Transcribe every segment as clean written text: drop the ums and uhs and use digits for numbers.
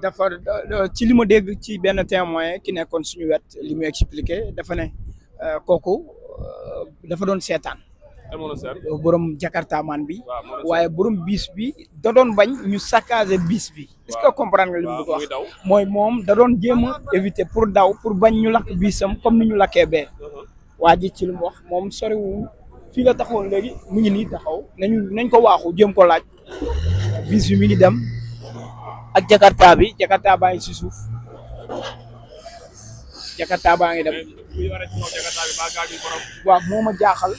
dafa ci li ma dégg ci benn témoin ki nekkoon suñu wet li mu expliqué dafa ne kooku dafa doon seetaan borom Jakarta man bi waaye borom bis bi da doon bañ ñu saccagé bis bi est-ce que comprendre nga li mu bëgg wax mooy moom da doon jéem a éviter pour daw pour bañ ñu lakk bisam comme ni ñu lakkee bee waa ji ci li mu wax moom soriwul fii la taxawoon léegi mu ngi nii taxaw nañ ko waaxu jéem ko laaj bis bi mi ngi dem ak Jakarta bi Jakarta baa ngi si suuf Jakarta baa ngi dem waaw moo ma jaaxal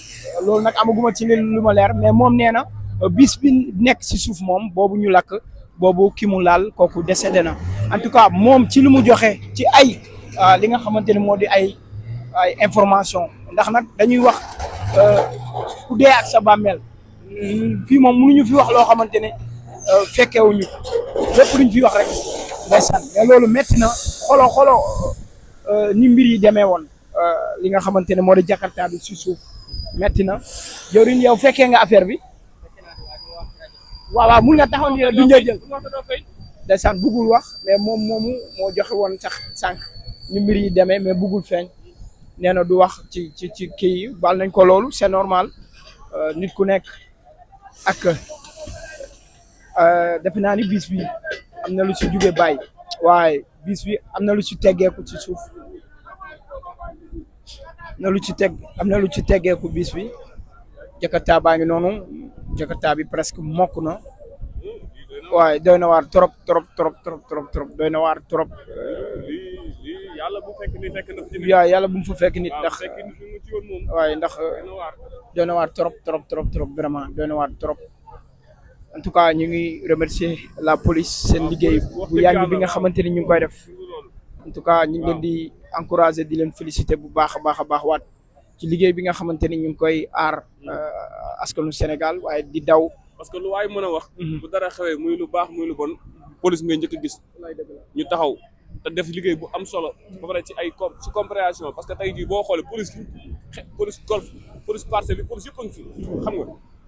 loolu nag amaguma ci lu ma leer mais moom nee na bis bi nekk si suuf moom boobu ñu lakk boobu ki mu laal kooku décédé na en tout cas moom ci lu mu joxe ci ay li nga xamante ne moo di ay information ndax nag dañuy wax ku dee ak sa bàmmeel fii moom mënuñu fi wax loo xamante ne fekkewuñu lépp luñ fi wax rek ndeysaan mais loolu métti na xolo ni mbir yi demee woon li nga xamante ne moo di Jakarta bi si suuf métti na jawriñ yow fekkee nga affaire bi waaw mun nga taxaw ni rek du njëjël ndeysaan buggul wax mais moom moomu moo joxe woon sax sànq ni mbir yi demee mais buggul feeñ nee na du wax ci kii yi baal nañ ko loolu c'est normal nit ku nekk ak defe naa ni bis bi am na lu ci jóge bàyyi waaye bis bi am na lu ci teggeeku ci suuf am na lu ci teggeeku bis bi Jakarta baa ngi noonu Jakarta bi presque mokk na waaye doy na waar trop doy na waar trop yàlla bu fekk ni fekk na waaw yàlla bu mu fa fekk nit ndax waaye ndax doy na waar trop vraiment doy na waar trop en tout cas ñu ngi remercier la police seen liggéey bu yàgg bi nga xamante ni ñu ngi koy def en tout cas ñu ngi leen di encourager di leen féliciter bu baax a baax waat ci liggéey bi nga xamante ni ñu ngi koy aar askanu Sénégal waaye di daw. parce que lu waay mën a wax. bu dara xewee muy lu baax muy lu bon police ngay njëkk a gis ñu taxaw te def liggéey bu am solo ba pare ci ay ci compréhension parce que tey jii boo xoolee police golf police parcelle bi police yëpp a ngi fi xam nga.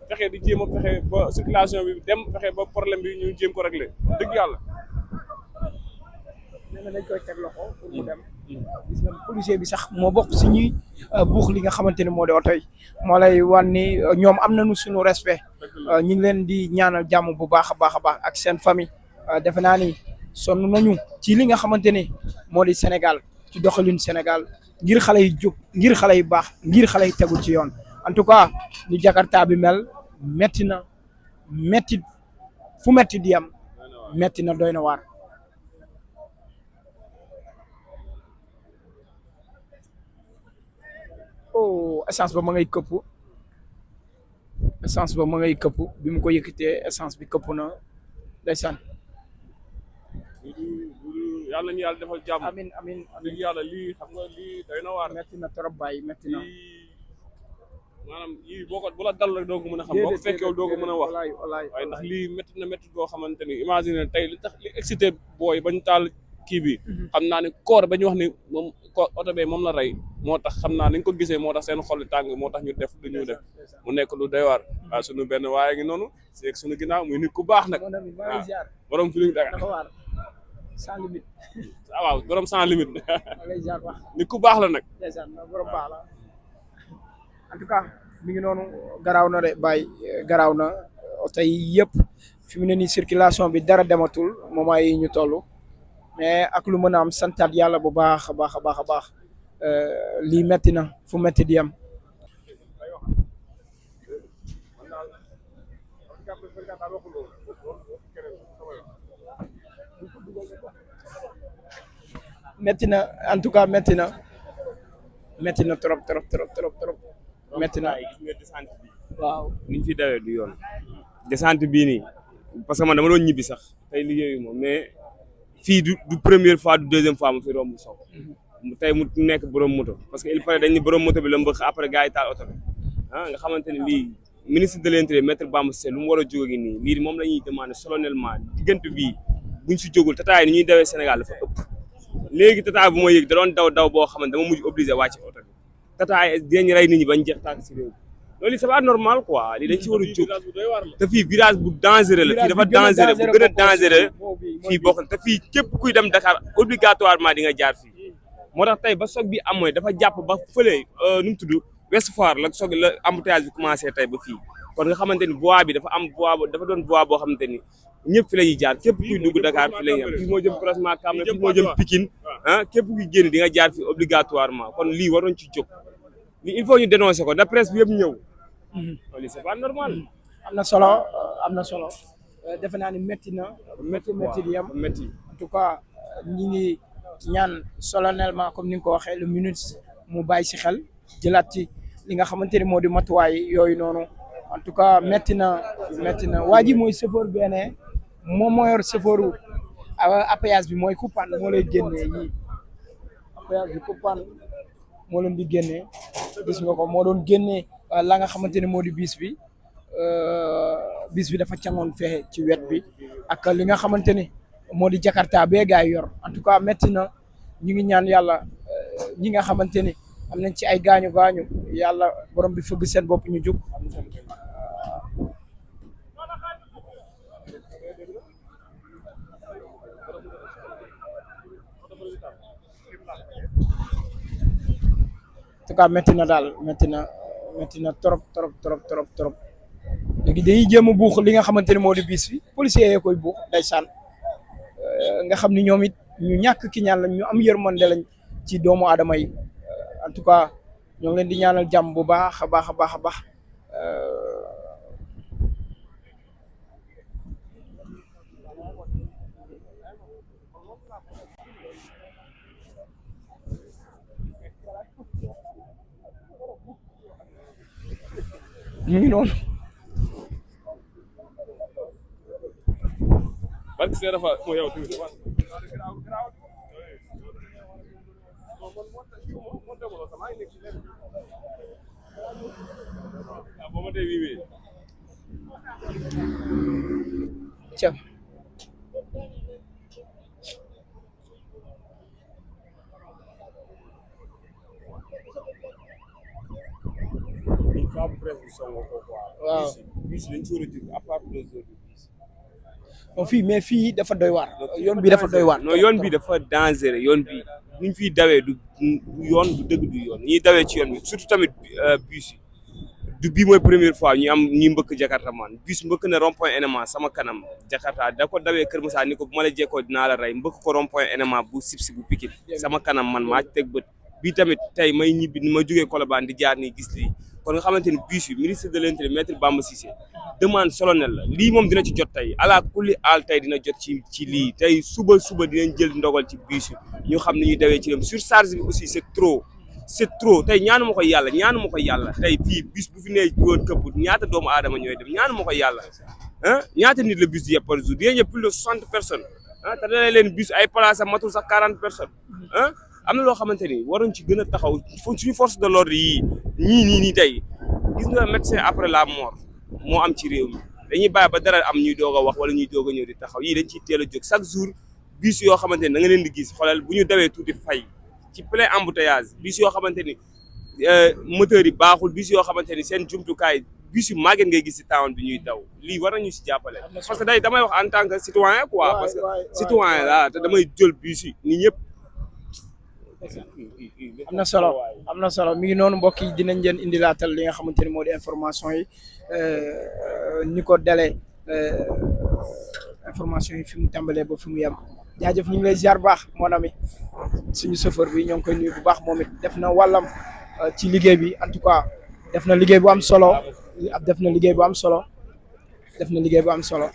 fexe di jéem a fexe ba circulation bi dem fexe ba problème bi ñu jéem ko régler dëgg yàlla. nee na dañ koy teg loxo pour mu dem. gis nga policier bi sax moo bokk si ñuy buux li nga xamante ni moo di oto yi moo lay wan ni ñoom am nañu suñu respect. ñu ngi leen di ñaanal jàmm bu baax a baax ak seen famille. defe naa ni sonn nañu ci li nga xamante ni moo di Sénégal ci doxalin Sénégal ngir xale yi jóg ngir xale yi baax ngir xale yi tegu ci yoon. en tout cas ni Jakarta bi mel metti na metti fu metti di am metti na doy na waar oh essence ba ma ngay këpp bi mu ko yëkkatee essence bi këpp na ndeysaan yàlla nañu yàlla defal jàmm amiin dëgg yàlla lii xam nga lii doy na waar metti na trop bàyyi metti na maanaam yii boo ko bu la dal rek doo ko mën a xam boo ko fekkee doo ko mën a wax waaye ndax lii métti boo xamante ni imagine tey li tax li excité booy bañ taal kii bi xam naa ne koor ba ñu wax ni moom oto bee moom la rey moo tax xam naa nañ ko gisee moo tax seen xol tàng moo tax ñu def lu ñu def mu nekk lu doy waar waaw suñu benn waaye ngi noonu seeg suñu ginnaaw muy nit ku baax nag waaw borom Feeling Dakar sans limite waaw borom sans limite nit ku baax la nag borom baax la en tout cas mi ngi noonu garaaw na de bàyyi garaaw na oto yi yëpp fi mu ne nii circulation bi dara dematul moment yi ñu toll mais ak lu mën a am santaat yàlla bu baax a baax lii metti na fu metti di am metti na en tout cas metti na trop metti na gis nga descente bi waaw ni ñu fi dawee du yoon descente bii nii parce que man dama doon ñibbi sax tey liggéeyu ma mais fii du première fois du deuxième fois mu fi romb sow tey mu nekk borom moto parce que il paraît dañ ni borom moto bi la mbëx après gars yi taal oto bi nga xamante ne lii ministre de l'intérieur maître Bamba Cissé lu mu war a jóge nii lii moom la ñuy demander solennellement diggante bii buñ si jógul tataay ni ñuy dawee Sénégal dafa ëpp léegi tataay bu ma yëg da doon daw boo xamante dama mujj obligé wàcc oto bi tataay dañ rey nit ñi bañ jeex tàkk si réew loolu c'est pas normal quoi lii dañ ci war a jóg te fii virage bu dangereux la fii dafa dangereux bu gën a dangereux fii bokk te fii képp kuy dem Dakar obligatoirement di nga jaar fii moo tax tey ba soog bi am mooy dafa jàpp ba fële nu mu tudd Ouest Foire la soog la embouteillage bi commencé tey ba fii kon nga xamante ni voie bi dafa am voie dafa doon voie boo xamante ni ñëpp fi la ñuy jaar képp kuy dugg Dakar fi la ñuy am fii moo jëm croisement Cambérène fii moo jëm Pikine ah képp kuy génn di nga jaar fii obligatoirement kon lii waroon ci jóg lii il faut ñu dénoncer ko da presse bi yëpp ñëw lii c'est pas normal am na solo am na solo defe naa ni métti na métti di yem métti en tout cas ñi ngi ñaan solennellement comme ni nga ko waxee le minute mu bàyyi si xel jëlaat ci li nga xamante ni moo di matuwaay yooyu noonu en tout cas métti na waa ji mooy chauffeur benn moom moo yor chauffeuru appayage bi mooy coupane moo lay génnee yii appayage bi coupane moo leen di génnee gis nga ko moo doon génnee la nga xamante ne moo di bis bi dafa cangoon fexe ci wet bi ak li nga xamante ni moo di Jakarta bee gaay yor en tout cas métti na ñu ngi ñaan yàlla ñi nga xamante ni am nañ ci ay gaañu yàlla borom bi fëgg seen bopp ñu jóg en tout cas métti na daal métti na trop léegi dañuy jéem a buux li nga xamante ne moo di bis bi policiers yee koy buux ndeysaan nga xam ni ñoom it ñu ñàkk ki ñaan lañ ñu am yërmande lañ ci doomu aadama yi en tout cas ñoo ngi leen di ñaanal jàmm bu baax a baax ñu ngi noonu barke see dafa moo yow tamit Thiam waaw fii mais fii dafa doy waar yoon bi dafa doy waar non yoon bi dafa dangereux yoon bi ñu fiy dawee du yoon du dëgg du yoon ñuy dawee ci yoon bi surtout tamit bus yi du bii mooy première fois ñu am ñi mbëkk Jakarta man bus mbëkk na rond point NMA sama kanam Jakarta da ko dawee Kër Moussa ni ko bu ma la jekkoo dinaa la rey mbëkk ko rond point NMA bu sibsi bu Pikine sama kanam man maa ci teg bët bii tamit tey may ñibbi ni ma jógee Colobane di jaar nii gis lii kon nga xamante ni bus bi ministre de l'Intérieur maître Bamba Cissé demande solennelle la lii moom dina ci jot tey ala kulli aal tey dina jot ci lii tey suba dinañ jël ndogal ci bus yi ñu xam ne ñuy dawee ci dem surcharge bi aussi c'est trop tey ñaanu ma koy yàlla tey fii bus bu fi nee woon këpp ñaata doomu aadama ñooy dem ñaanu ma koy yàlla ñaata nit la bus di yëpp par jour dinañ yëpp plus de 60 personnes te dalee leen bus ay place am matul sax 40 personnes am na loo xamante ni waroon ci gën a taxaw suñu force de l'ordre yi ñii tey gis nga médecin après la mort moo am ci réew mi dañuy bàyyi ba dara am ñuy doog a wax wala ñuy doog a ñëw di taxaw yii dañ ciy teel a jóg chaque jour bus yoo xamante ni da nga leen di gis xoolal bu ñu dawee tuuti fay ci plein embouteillage bus yoo xamante ni moteur yi baaxul bus yoo xamante ni seen jumtukaay bus yu màgget ngay gis ci town bi ñuy daw lii war nañu si jàppale parce que damay wax en tant que citoyen quoi parce que citoyen la te damay jël bus yi ni ñëpp am na solo mi ngi noonu mbokk yi dinañ leen indilaatal li nga xamante ni moo di information yi ni ko dalee information yi fi mu tàmbalee ba fi mu yem jaajëf ñu ngi lay ziar baax mon ami suñu chauffeur bi ñoo ngi koy nuyu bu baax moom it def na wàllam ci liggéey bi en tout cas def na liggéey bu am solo def na liggéey bu am solo